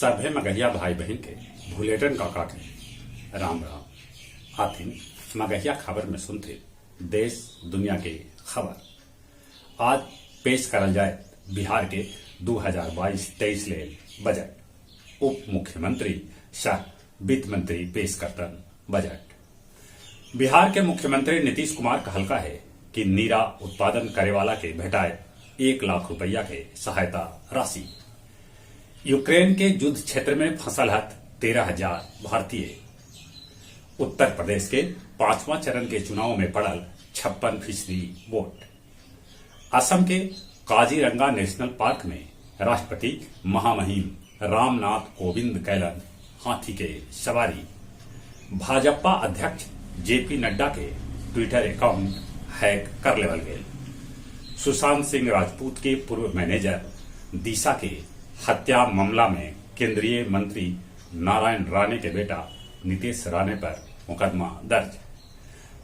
सभे मगहिया भाई बहिन के भुलेटन काका के राम राम। आथिन मगहिया खबर में सुनते देश दुनिया के खबर। आज पेश करल जाए बिहार के 2022-23 लेल बजट। उप मुख्यमंत्री सह वित्त मंत्री पेश करतन बजट। बिहार के मुख्यमंत्री नीतीश कुमार कहलका है कि नीरा उत्पादन करे वाला के भेटाए 1 लाख रुपया के सहायता राशि। यूक्रेन के युद्ध क्षेत्र में फंसल हत 13,000 भारतीय। उत्तर प्रदेश के 5वां चरण के चुनाव में पड़ल 56% वोट। असम के काजीरंगा नेशनल पार्क में राष्ट्रपति महामहिम रामनाथ कोविंद कैलन हाथी के सवारी। भाजपा अध्यक्ष जेपी नड्डा के ट्विटर अकाउंट हैक कर लेवल गेल। सुशांत सिंह राजपूत के पूर्व मैनेजर दिशा के हत्या मामला में केंद्रीय मंत्री नारायण राणे के बेटा नितेश राणे पर मुकदमा दर्ज।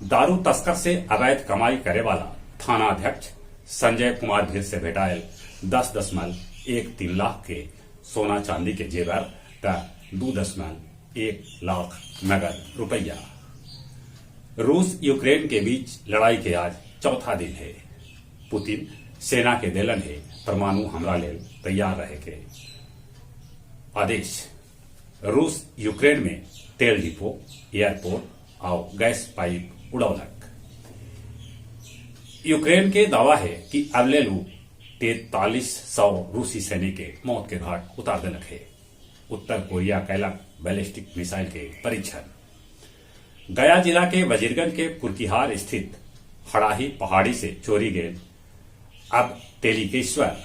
दारू तस्कर से अवैध कमाई करे वाला थाना अध्यक्ष संजय कुमार भीर से भेटायल 10.13 लाख के सोना चांदी के जेवर त 2.1 लाख नगद रुपया। रूस यूक्रेन के बीच लड़ाई के आज चौथा दिन है। पुतिन सेना के देलन है परमाणु हमला लेल तैयार रहे के आदेश। रूस यूक्रेन में तेल डिपो, एयरपोर्ट और गैस पाइप उड़ौलक। यूक्रेन के दावा है कि अबले लू 4300 रूसी सैनिक के मौत के घाट उतार देलक है। उत्तर कोरिया कैलक बैलिस्टिक मिसाइल के परीक्षण। गया जिला के वजीरगंज के कुर्किहार स्थित हड़ाही पहाड़ी से चोरी गए अब तेलिकेश्वर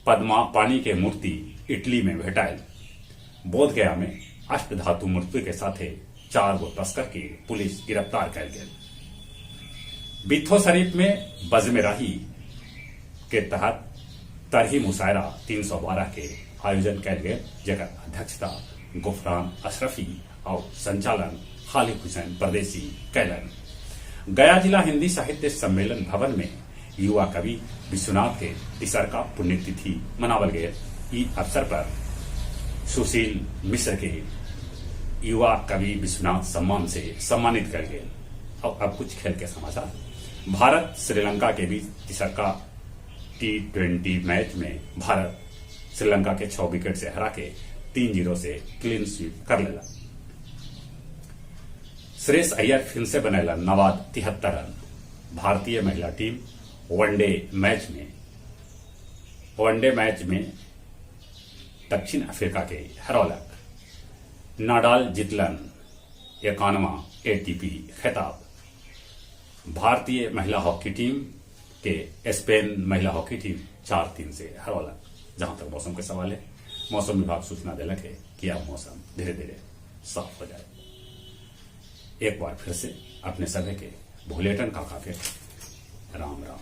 पद्मा पानी के मूर्ति इटली में भेटायल। बोधगया में अष्ट धातु मूर्ति के साथे 4 गो तस्कर के पुलिस गिरफ्तार कर गए। बिथो शरीफ में बज़्म-ए-राही के तहत तरही मुशायरा 312 के आयोजन कयल गेल, जकर अध्यक्षता गुफरान अशरफी और संचालन खालिद हुसैन परदेसी कैलन। गया जिला हिंदी साहित्य सम्मेलन भवन में युवा कवि विश्वनाथ के तिसरका पुण्यतिथि मनावल गए। ई अवसर पर सुशील मिश्र के युवा कवि विश्वनाथ सम्मान से सम्मानित कर गए। और अब कुछ खेल के समाचार। भारत श्रीलंका के बीच तिसरका T20 match में भारत श्रीलंका के 6 विकेट से हरा के 3-0 से क्लीन स्वीप कर लेला। श्रेयस अय्यर फिर से बनैला नवाद 73 रन। भारतीय महिला टीम वनडे मैच में दक्षिण अफ्रीका के हरौलक। नाडाल जितलन 91वां एटीपी खिताब। भारतीय महिला हॉकी टीम के स्पेन महिला हॉकी टीम 4-3 से हरौलक। जहां तक मौसम के सवाल है, मौसम विभाग सूचना दिलक है कि अब मौसम धीरे धीरे साफ हो जाए। एक बार फिर से अपने सभी के भोलेटन काका के राम राम।